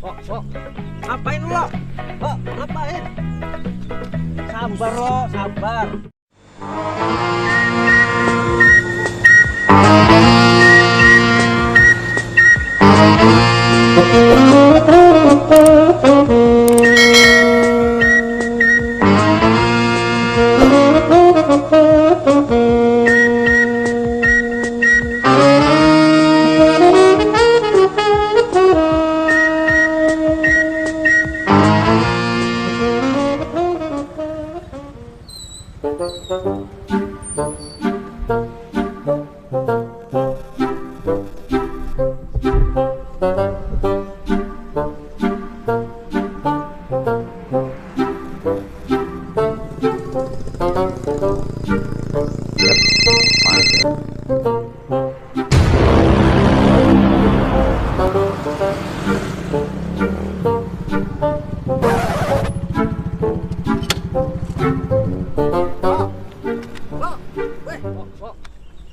Oh, ngapain lo? Oh, ngapain? Sabar lo, sabar.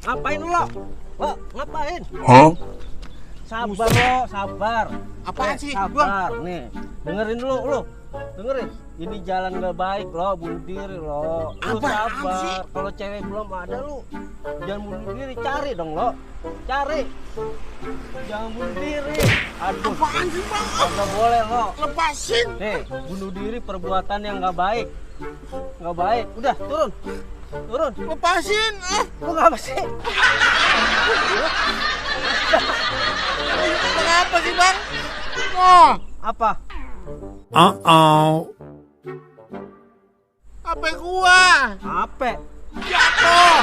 Ngapain lo? Lo, ngapain? Hah? Sabar lo, sabar. Apaan sih? Sabar, nih. Dengerin dulu, lo. Dengerin. Ini jalan gak baik lo, bunuh diri lo. Lo sabar. Kalau cewek belum ada lo, jangan bunuh diri. Cari dong lo. Cari. Jangan bunuh diri. Aduh. Apaan sih, Bang? Gak boleh lo. Lepasin. Nih, bunuh diri perbuatan yang gak baik. Gak baik. Udah, turun. Turun. Lepasin. Lu ngapa sih? Kenapa sih, Bang? Oh, Apa? apa gua? Apa? Jatuh.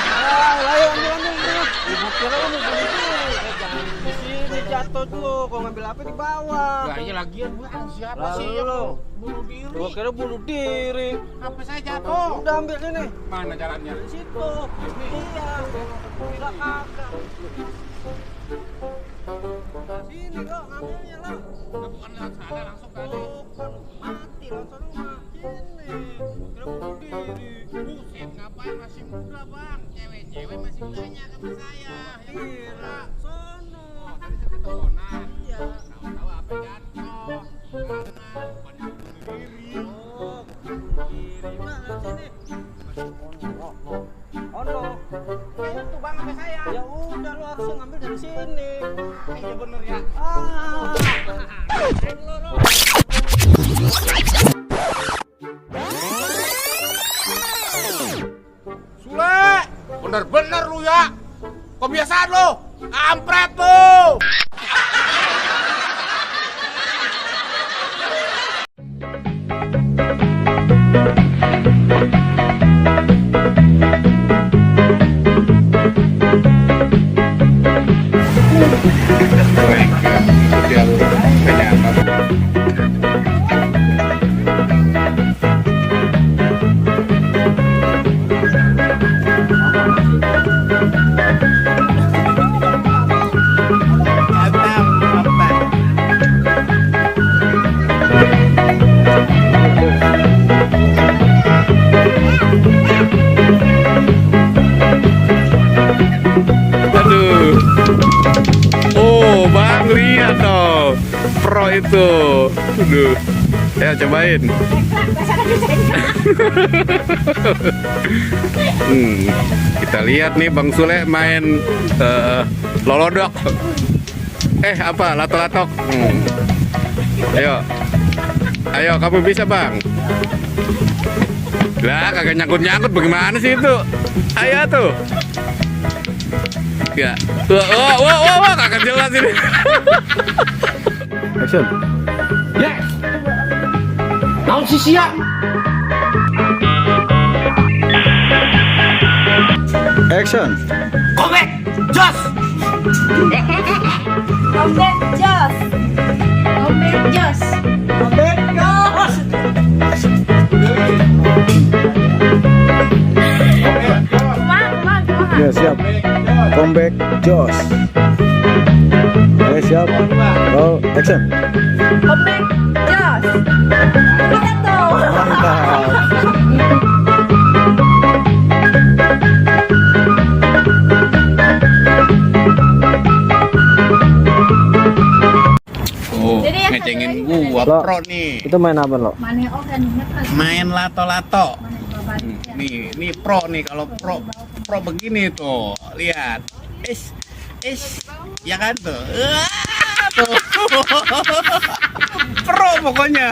Ayo ambil. Ibu kira lu mau bunuh diri. Jangan di sini jatuh dulu. Kalau ngambil apa di bawah. Lah iya lagian Bang, siapa sih Lalu yang lo. mau bunuh diri? Gua kira bunuh diri. Apa saya jatuh? Udah ambil ini. Mana jalannya? Di situ. Iya. Kira kagak. Sini lo, ngambilnya lo. Bukan lewat sana langsung kali. Bukan mati langsung mah. Sini. Gua kira bunuh diri. Buset, ngapain masih muda, Bang? Cewek-cewek masih nanya sama saya. Kira sono. Oh, tadi saya ketonan. Iya. Tahu-tahu apa jatuh. Karena bukannya bunuh diri. Oh, bunuh diri. Mana sini? Ono. Itu Bang sama saya. Ya udah lu harusnya ngambil dari sini. Iya bener ya. Ah. Sule, bener-bener lu ya. Kebiasaan lu, kampret lu. Aduh. Oh, Bang, lihat dong. Pro itu. Aduh. Ya, cobain. Kita lihat nih Bang Sule main lolodok. Apa? Lato-latok. Ayo. Ayo, kamu bisa, Bang. Lah, kagak nyangkut-nyangkut bagaimana sih itu? Ayo tuh. Ya. Wah, kagak jelas ini. Action. Yes. Naon sih sia? Action. Komik, jos. Ombek jos. Ombek jos. Ombek jos. Kumaha. Ya, siap. Comeback Jos. Oke, siap. Oh, action. Ombek jos. Bisa tuh. Mantap. Jadi ya ngecengin gua Lo. pro nih. Itu main apa lo? Mana kan Main lato-lato. Mana babat. Nih pro nih, kalau pro begini tuh. Lihat. Ya kan tuh. Tuh. Pro pokoknya.